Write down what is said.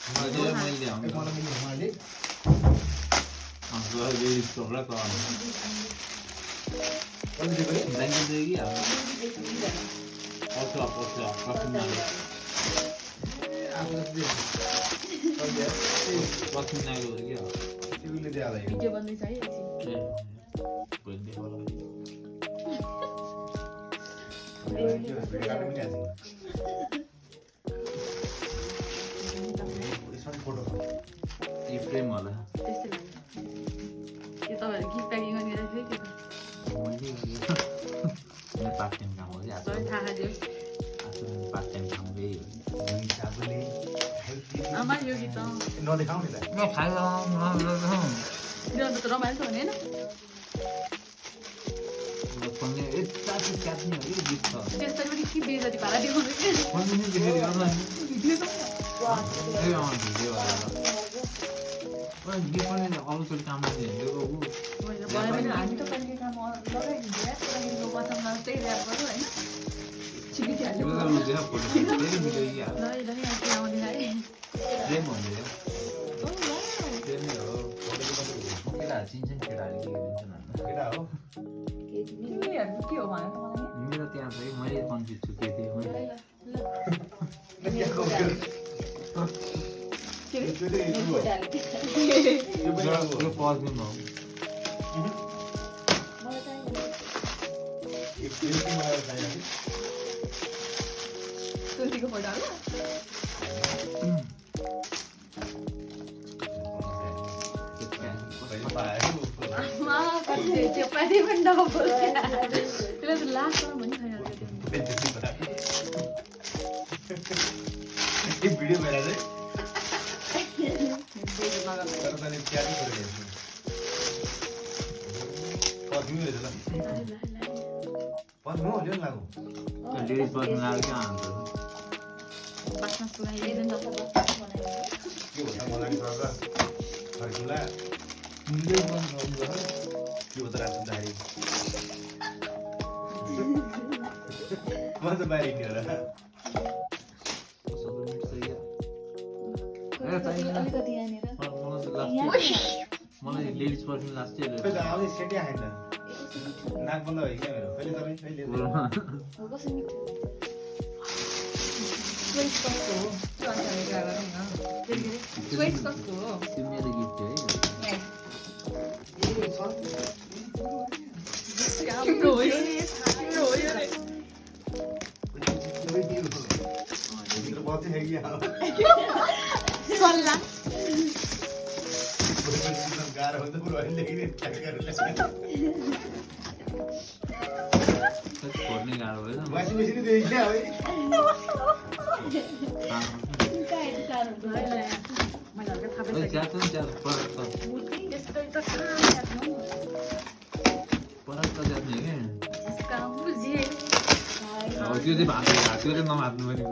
मैले आउँछु मलाई मिल्ने मैले ये सोला का कति दिएको रे बैंगन देगी आप पोस्ला कॉफी ना आफूले दे कति कॉफी ना लो देगी आप तिमीले दे आला भिडियो बन्दैछ है एकछिन कोई दे वाला भिडियो काट्नु पनि आछ यसमा फोटो ये फ्रेम वाला त्यस्तै लाग्यो यो तपाईहरु गिफ्ट प्याकिङ गरेर थियो के मैले मैं पार्ट टाइम काम हो गया सबै थाहा दियो पार्ट टाइम काम गई हिसाबले आमा यो गीत नदेखाउ नि त मैं खाएगा यो त रमाइलो छ भने हैन पन्ने इतना की क्या नहीं है ये गीत था त्यस्तै पनि के बेजती भाडा देखाउनु के पन्ने नहीं दिखे करना भिडियो त ये ऑन वीडियो वाला और ये पन्ने अरू चोटि काम नहीं है वो मैले भने पनि हामी त कहिले काम लगाइदिन्छ या त्यो बटनमा त्यही र्याप गरौ हैन छिपिटी हाल्नु वो तो मुझे फोटो तेरी वीडियो ही आ ल ल यहाँ आउँदैन है प्रेम हो गया ओ वाउ प्रेम हो केटा चिन्छन् केटाले के भन्छ न केटा हो के तिमीहरु के हो भने त मलाई मेरो त्यहाँ चाहिँ मैले कन्फ्युज छु के थियो ल त्यो चाहिँ यो हो। यो पनि राम्रो यो हो। पज्नु हो यो चाहिँ मलाई चाहिएको तुलसीको फोटो हाल्नु पहिले पाएको आमा कति त्यो पनि डबल त्यसले त लास्टमा पनि खाइहाल्छ यो भिडियो मेरा चाहिँ त्यो तर तैँले क्यारी गरिरहेको पर्फ्युम रहेछ ल पर्फ्युम हो लिनु लागु लेडिज बस्नु लाग्यो क्या अन्त बास्ना सुगाइदिनु नि त के हो त मलाई गर्दा फर्कुला मुन्दै बन्द गर्नु के हो त राख्दाखेरि म त बाहिर हिँड्यो होला सबै मिट सही अलिकति यहाँनिर मलाई लेडिज पर्फ्युम लास्टै खै त आउने सेटै आएन नाक बन्द भयो क्या मेरो कहिले तपाईँ कहिले कसरी मिठो स्वेस कस्तो हो त्यो अनुसारले गएर स्वेस कस्तो हो त्यो मेरो गिफ्ट है हाम्रो हो यो नि हाम्रो हो यो रे भित्र बत्ती है कि सल्ला गाह्रो हुन्छ पुरो अहिलेदेखि नै छोड्ने गाह्रो भएन वासिङ मेसिन देखि क्या है मैले हल्का थाहा पाइसकेँ च्यात नि च्यात परत त्यस्तो त कहाँ जानु त जाने क्या यसका बुझे अब त्यो चाहिँ भाँच्यो भाँच्यो नभाँच्नु पनि